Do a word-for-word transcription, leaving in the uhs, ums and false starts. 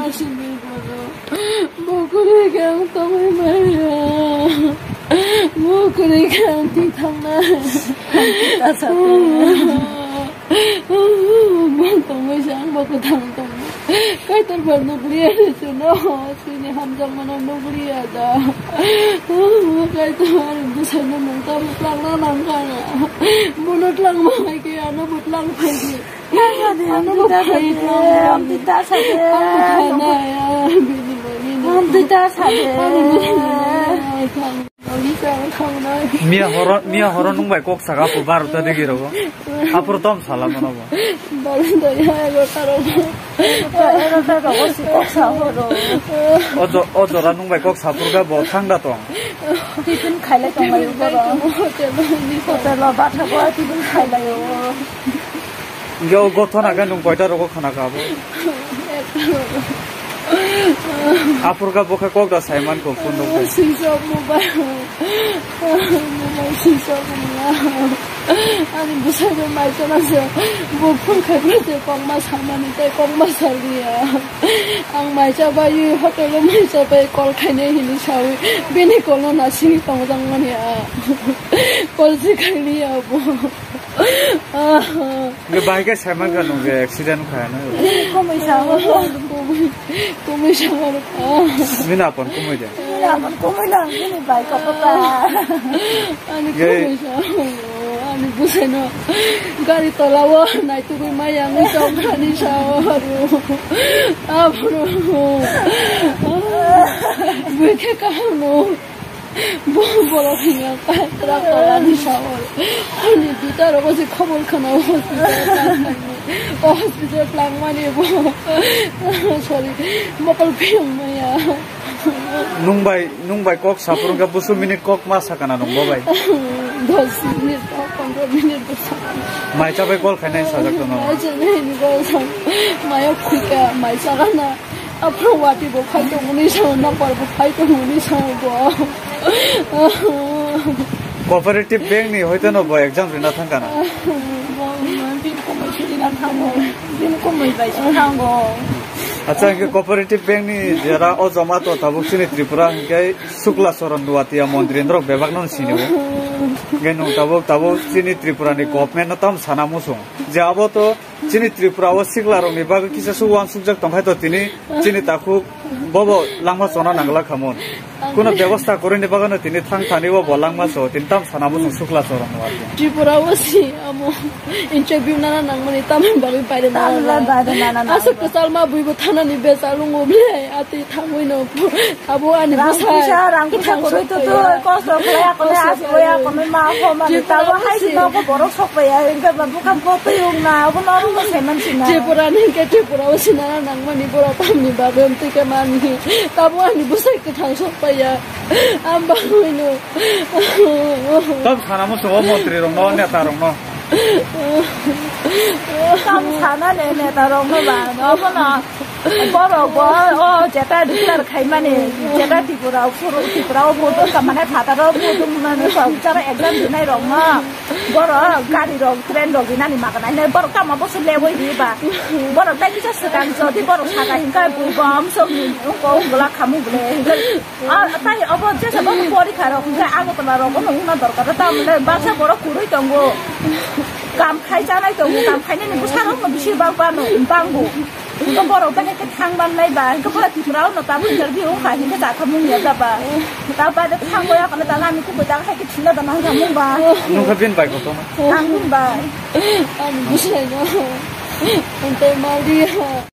Bo kwrwi khe ang tongwi maya. Bo kwrwi khe ang thwi thangnai. Bo tongwi se ang bo kwthang tongo. Kaitor ba nukliya ni chuno, chini hamjakmano nukliya da. Kaitor ani bwsaino nung tamo tlangna nangkha na. Bono tlangma hai khe ano bo tlang phai di. Ano bo phai tlang. Amtwi ta sa de. Amtwi ta sa de. Miya horo, miya horo nung bai kok saka po barota digi rogo. Apor tom sala mano bo. Barota ya egarota rogo. Egarota rogo si kok sa horo. Ojo, ojo ra nung bai kok sapur ga bo thang da tong. Tiffin khailai tong bai ko ro. Hotel lo batha bo tiffin khailai o. Yo gothona ga nung koita rogo khana ka bo. Apurka bokhe kok da saiman ko phone rok. Switch off mobile. Mobile switch off wngya. Ani bwsai bai mai chana se. Bo phone khai phai se kokma samani tei kokma saliya. Ang mai cha bai hotel o mai cha bai call khainai hini sawi. Bini call no nasini tongjak mani a. Call se khailiya bo. Nge bai khe saiman kha nung je accident kha na. Komui sa ho. Komui, komui sa ho. Mina pon komui de. Mina pon komui na, mini bai ko papa. Ani komui sa ho. Ani bwsai no. Gari tola o nai tugui mai yang chok ani sa ho. Abro. Bui khe kaham no. Bo borok hinga pai tra kolani sawal. Ani duta rogo se khobor khana hospital. O hospital langmani bo. Sorry. Mokol phiyong maya. Nung bai, nung bai kok sapur ga busu minute kok ma sakana nung bo bai. Dos minute, pondro minute bo sakana. Mai cha bai call khainai sajak tono. Mai cha nai ni call sa. Mayo khuika, mai sakana. Aphuru wati bo phai tongmani sao, nakbar bo phai tongmani sao bo. Cooperative Bank ni hoito no bo exam rina thangkana. Bo bini komoi sidi na thango. Bini komoi bai se thango. Acha, hingke Cooperative Bank ni jera o joma to tabuk chini Tripura hingke Sukla Charan Nuatia montri norok bebak no sini bo. Hingke nung tabuk, tabuk chini Tripura ni government no tam sana musung. Je abo to Chini Tripura o sikla rok ni bagwi kisa su uansukjak tongkhai to tini chini takhuk bobo langma chona nangla khamon. Kuno bebosta kwrwi ni bagwi no tini thang thani o bo langma cho tini tam sana bo chwng sukla chorong no ati. Tripura o si amo interview nana nangmani tamni bagwi baire nana. Tamni bagwi baire nana nang. Aswk kwchal ma bui bo thana ni bechal wngo ble ati thangwi no. Abo ani bwsai. Rang puisa, rang puisa kwthang kwrwi sok to paiya. Twi, kosto khlai, akonwi aswk oi, akonwi ma, ho, mani. Tripura tabo hai si nogo borok sok paiya, hingke ba bwkha bo twi wng na, abo norok no saiman si na. Tripura ni hingke Tripura o sinana nangmani borok tamni bagwi amtwi khe mani. Tabo ani bwsai kwthang sok paiya. Ang bagwi no. Tam sana muchungo montri rok no, neta rok no. Tam sana ne neta rok no ba, no, no, no. Borok bo o jeta declare khaimani, jeta Tripura o phuru, Tripura o vote wngkha mane phataro vote wngmani kok jara exam rinai rok no. Borok gari rok, train rok rinani magana hinai borok tamo bo se leboi riba. Borok tai kisa swkang jodi borok saka hinka bui bom sok ni wngko wngla khamu bole hinka. Ah, tai obo jesa bo porikha rok hinka Agartala rok no wngna dorkar ta mole baksa borok kwrwi tongo. Kam khai chanai tongo, kam khainani bwsa rok no bisi bang bano, bangbo. Hingke borok bai hai khe thang manlai ba, hingke pura Tripura o no tabuk interview wngkha, hingke jakha mung ya jaba. Ta bai de thang boya kono ta nani kubui ta hai khe thina da nang mung ba. Nungkha bin bai koto na. Thang mung ba. Ani bwsai no. Antai mali.